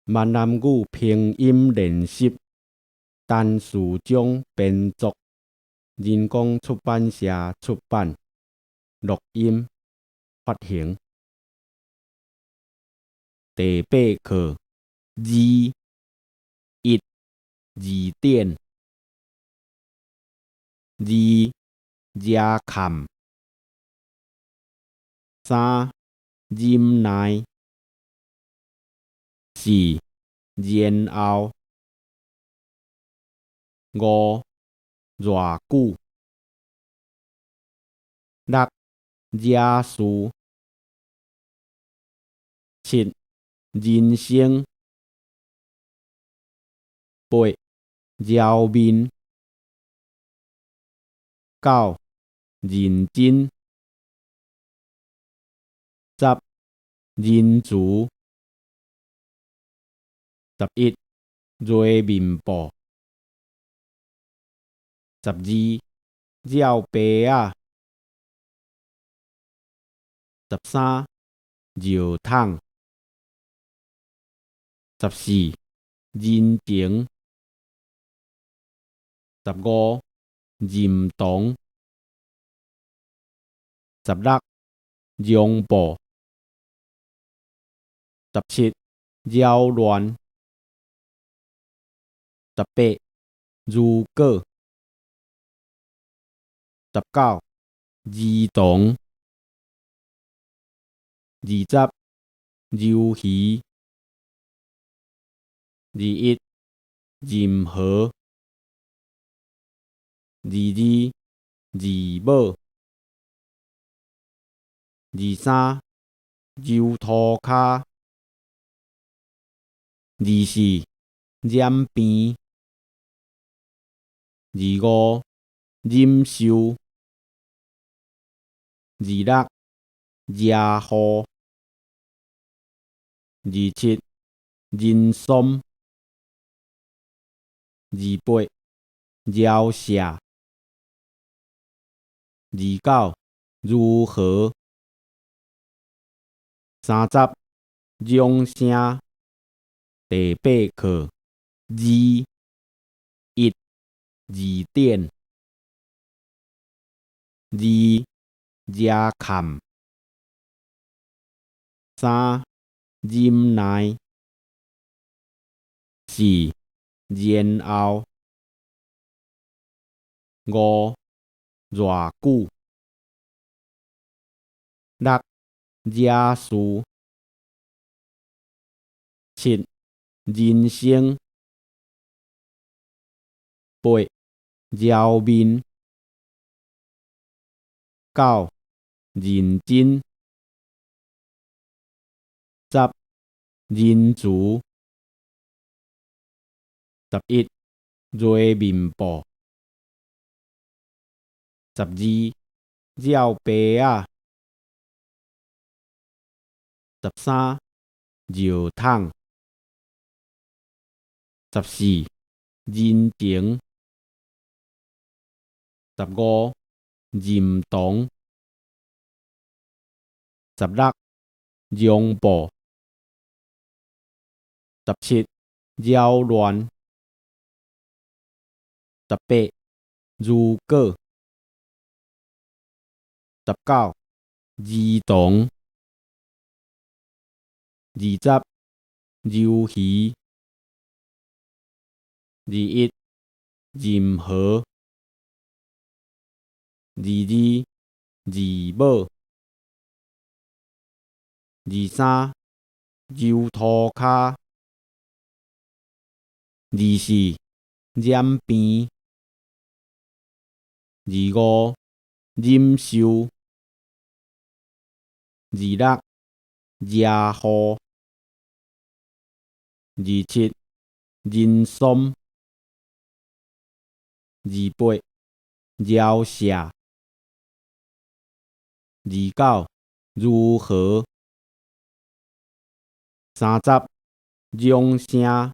閩南語拼音練習，陳士章編作，人工出版社出版，錄音發行。第八課二一字典二遮崁三忍耐四然後五偌久六惹事七人生八澆面九認真十仁慈11熱面布12蹺白仔13尿桶14人情15認同16讓步17擾亂18如果19兒童20魷魚21任何22字母23油塗跤24染病25忍受26惹禍27人參28饒赦29如何30掌聲第八課二一字典二遮崁三忍耐四然後五偌久六惹事七人生八澆面九認真十仁慈11熱面布12蹺白仔13尿桶14人情15認同16讓步17擾亂18如果19兒童20魷魚21任何22字母23油塗跤24染病25忍受26惹禍27人參28饒赦29如何30掌聲。